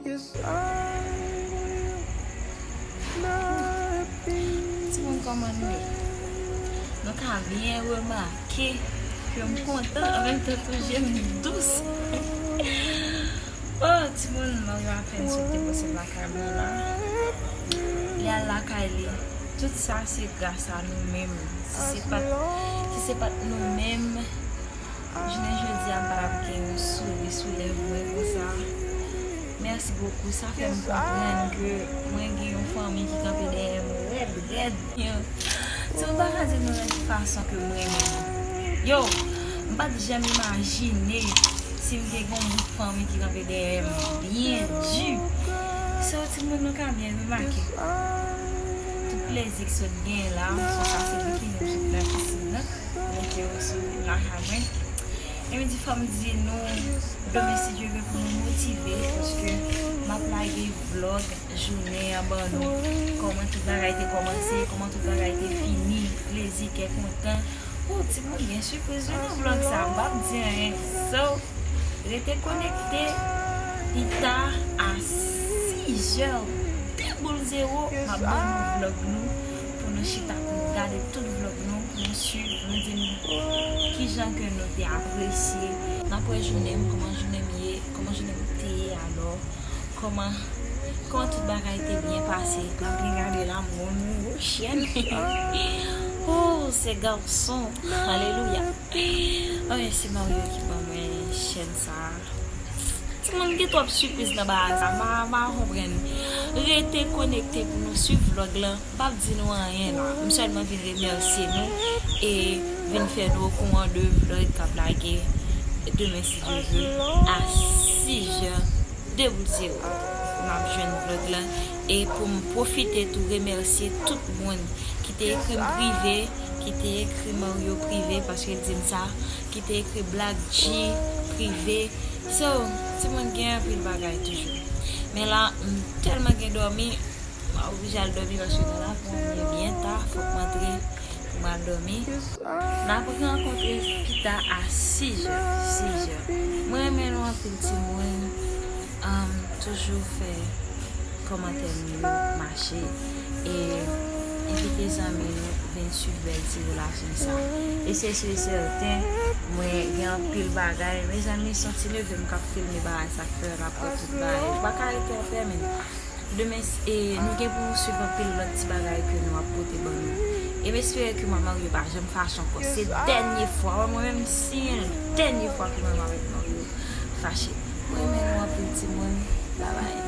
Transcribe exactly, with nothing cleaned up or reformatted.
Timoun, kòman nou ye? Nou ka byen remake ke m kontan, an menm tan tou je m dous. Oh, timoun, Mario apèn sot depoze l lakay mwen la. Li al lakay li. Tout sa se gras a nou menm. Si se pa t, si se pa t nou menm, jounen jodi a m pa t ap gen yon souri sou lèv mwen konsa. Mèsi bokou, sa fè m konprann ke mwen gen yon fanmi ki kanpe dèyè m rèd, rèd. Yo, si m pa ka di nou nan ki fason ke m renmen nou. Yo, m pa t janm imajine si m te gen yon bout fanmi ki kanpe dèyè m byen di. So, timoun, nou ka byen remake. Tout plezi ki sot gen la, so sa se bikini m sot nan pisin nan. Mete yo sou lakay mwen. E m di fò m di nou, demen si Dye vle pou nou motive, paske m ap lage vlog jounen an ban nou. Kòman tout bagay te kòmanse, kòman tout bagay te fini, plezi, kè kontan. Oh, timoun, gen sipriz wi nan vlog sa, m p ap di anyen. So, rete konekte, pita a sizè de boul zewo, m ap ban nou vlog nou, pou nou chita, pou nou gade tout vlog nou, pou nou swiv, nou di nou kijan ke nou te apresye. N ap wè jounen m, kòman jounen m ye, kòman jounen m te ye alò, kòman, kòman tout bagay te byen pase. N ap byen gade la, m gon nouvo chèn. Oh, se gason. Alelouya. Oh, se Mario ki ban mwen chèn sa. Timoun, gen twòp sipriz nan bagay sa. M pa, m pa konprann. Rete konekte pou nou swiv vlog lan. M p ap di nou anyen la. M sèlman vin remèsye nou e vin fè nou okouran de vlog k ap lage demen si Dye vle a sizè de boul zewo. N ap jwenn vlog lan. E pou m pwofite tou remèsye tout moun ki te ekri m prive, ki te ekri Mario prive, paske l di m sa, ki te ekri Black G prive. So, timoun, gen anpil bagay toujou. Men la, m tèlman gen dòmi, m oblije al dòmi paske nan lakou an m ye byen ta, fòk m antre pou m al dòmi. N ap rankontre pita a sizè, sizè. Mwen renmen nou anpil timoun. Um, toujou fè kòmantè nou yo mache e envite zanmi nou vin swiv bèl ti relasyon sa. E se si e sèten, mwen gen anpil bagay. Mezanmi, se yon ti neve m k ap filme bagay sa k fè l ap pran tout bagay. Ou pa ka rete anpè, men. Demen, e, nou gen pou nou swiv anpil lòt ti bagay ke nou ap pote ban nou. E m espere ke mwen Mario pa janm fache ankò. Se dènye fwa, wè mwen menm, si yon dènye fwa ke mwen avèk Mario fache. Mwen renmen nou anpil timoun. Babay.